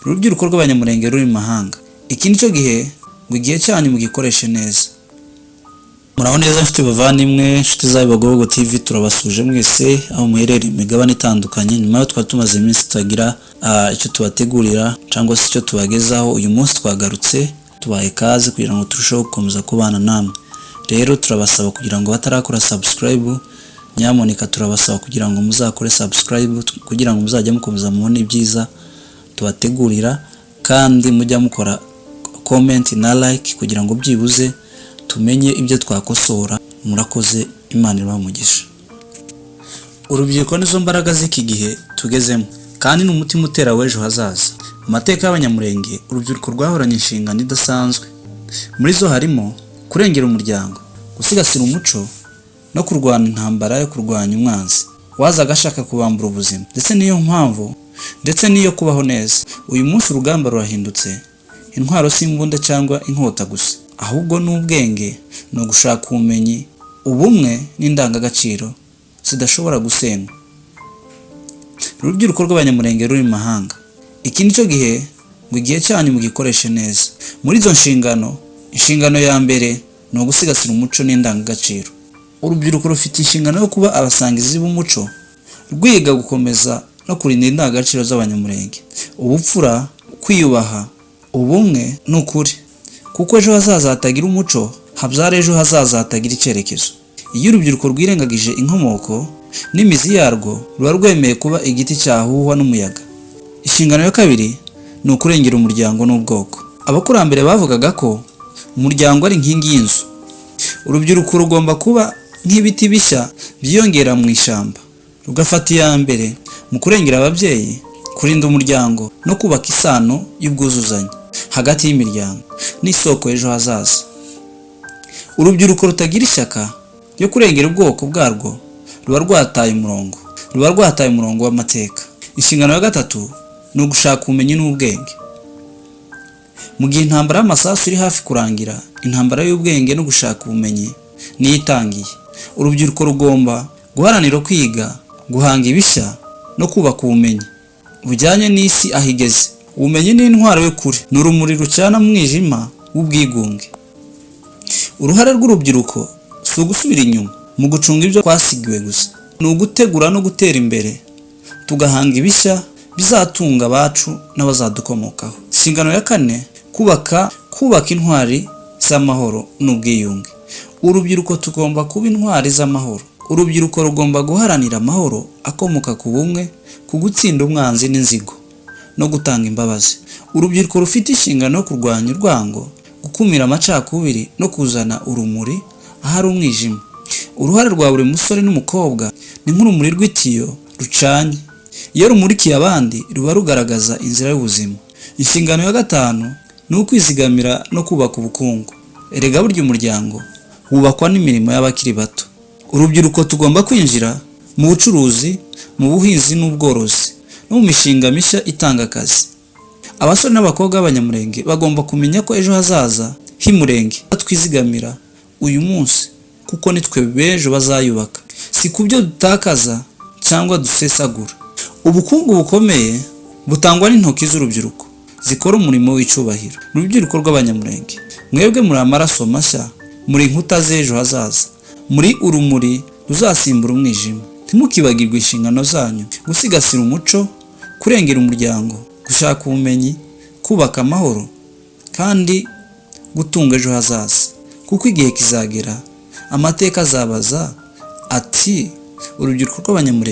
Urubyiruko rw'Abanyamulenge ruri mu mahanga, iki ni cyo gihe ngo igihe cyanyu mugikoreshe neza. Muraho neza nshuti bavandimwe, inshuti za Bibogobogo TV, turabasuje mwese aho muherereye imigabane itandukanye. Nyuma yo twari tumaze iminsi tutagira icyo tubategurira cyangwa se icyo tubagezaho, uyu munsi twagarutse tubaye ikaze kugira ngo turusheho gukomeza kubana namwe. Rero turabasaba kugira ngo batarakora subscribe, nyamuneka turabasaba kugira ngo muzakore subscribe kugira ngo muzajye mukomeza mubone ibyiza tubategurira, kandi mujya mukora comment na like kugira ngo byibuze tumenye ibyo twakosora. Murakoze, Imana ibahe umugisha. Urubyiruko nizo mbaraga z'iki gihe tugezemo, kandi ni umutima utera w'ejo hazaza. Mu mateka y'Abanyamulenge, urubyiruko rwahoranye inshingano idasanzwe. Muri zo harimo kurengera umuryango, gusigasira umuco no kurwana intambara yo kurwanya umwanzi wazaga ashaka kubambura ubuzima, ndetse niyo mpamvu ndetse n'iyo kubaho neza. Uyu munsi urugamba rurahindutse. Intwaro si imbunda cyangwa inkota gusa, ahubwo ni ubwenge, ni ugushaka ubumenyi, ubumwe n'indangagaciro zidashobora gusenywa. Urubyiruko rw'Abanyamulenge ruri mu mahanga, iki ni cyo gihe ngo igihe cyanyu mugikoreshe neza. Muri izo nshingano, inshingano ya mbere ni ugusigasira umuco n'indangagaciro. Urubyiruko rufite inshingano yo kuba abasangizi b'umuco, rwiga gukomeza no kurinda indangagaciro z'Abanyamulenge: ubupfura, kwiyubaha, ubumwe n'ukuri, kuko ejo hazaza hatagira umuco habyara ejo hazaza hatagira icyerekezo. Iyo urubyiruko rwirengagije inkomoko n'imizi yarwo, ruba rwemeye kuba igiti cyahuhwa n'umuyaga. Inshingano ya kabiri ni ukurengera umuryango n'ubwoko. Abakurambere bavugaga ko umuryango ari inkingi y'inzu. Urubyiruko rugomba kuba nk'ibiti bishya byiyongera mu ishyamba, rugafata iya mbere mu kurengera ababyeyi, kurinda umuryango no kubaka isano y'ubwuzuzanye hagati y'imiryango n'isoko y'ejo hazaza. Urubyiruko rutagira ishyaka ryo kurengera ubwoko bwarwo ruba rwataye umurongo, ruba rwataye umurongo w'amateka. Inshingano ya gatatu ni ugushaka ubumenyi n'ubwenge. Mu gihe intambara y'amasasu iri hafi kurangira, intambara y'ubwenge no gushaka ubumenyi niyo itangiye. Urubyiruko rugomba guharanira kwiga, guhanga ibishya no kubaka ubumenyi bujyanye n'isi aho igeze. Ubumenyi ni intwaro y'ukuri, ni urumuri rucana mu mwijima w'ubwigunge. Uruhare rw'urubyiruko si ugusubira inyuma mu gucunga ibyo twasigiwe gusa, ni ugutegura no gutera imbere, tugahanga ibishya bizatunga abacu n'abazadukomokaho. Inshingano ya kane: kubaka intwari z'amahoro n'ubwiyunge. Urubyiruko tugomba kuba intwari z'amahoro. Urubyiruko rugomba guharanira amahoro akomoka ku bumwe, ku gutsinda umwanzi n'inzigo no gutanga imbabazi. Urubyiruko rufite inshingano yo kurwanya urwango, gukumira amacakubiri no kuzana urumuri ahari umwijima. Uruhare rwa buri musore n'umukobwa ni nk'urumuri rw'itiyo rucanye. Iyo rumurikiye abandi, ruba rugaragaza inzira y'ubuzima. Inshingano ya gatanu ni ukwizigamira no kubaka ubukungu. Erega burya umuryango wubakwa n'imirimo y'abakiri bato. Urubyiruko tugomba kwinjira mu bucuruzi, mu buhinzi n'ubworozi no mu mishinga mishya itanga akazi. Abasore n'abakobwa b'Abanyamulenge bagomba kumenya ko ejo hazaza h'Imurenge twizigamira uyu munsi, kuko nitwe b'ejo bazayubaka, si ku byo dutakaza cyangwa dusesagura. Ubukungu bukomeye butangwa n'intoki z'urubyiruko zikora umurimo w'icyubahiro. Urubyiruko rw'Abanyamulenge, mwebwe muri amaraso mashya, muri inkuta z'ejo hazaza, muri urumuri ruzasimbura umwijima. Ntimukibagirwe inshingano zanyu: gusigasira umuco, kurengera umuryango, gushaka ubumenyi, kubaka amahoro kandi gutunga ejo hazaza, kuko igihe kizagera amateka azabaza ati: "Urubyiruko rw'Abanyamulenge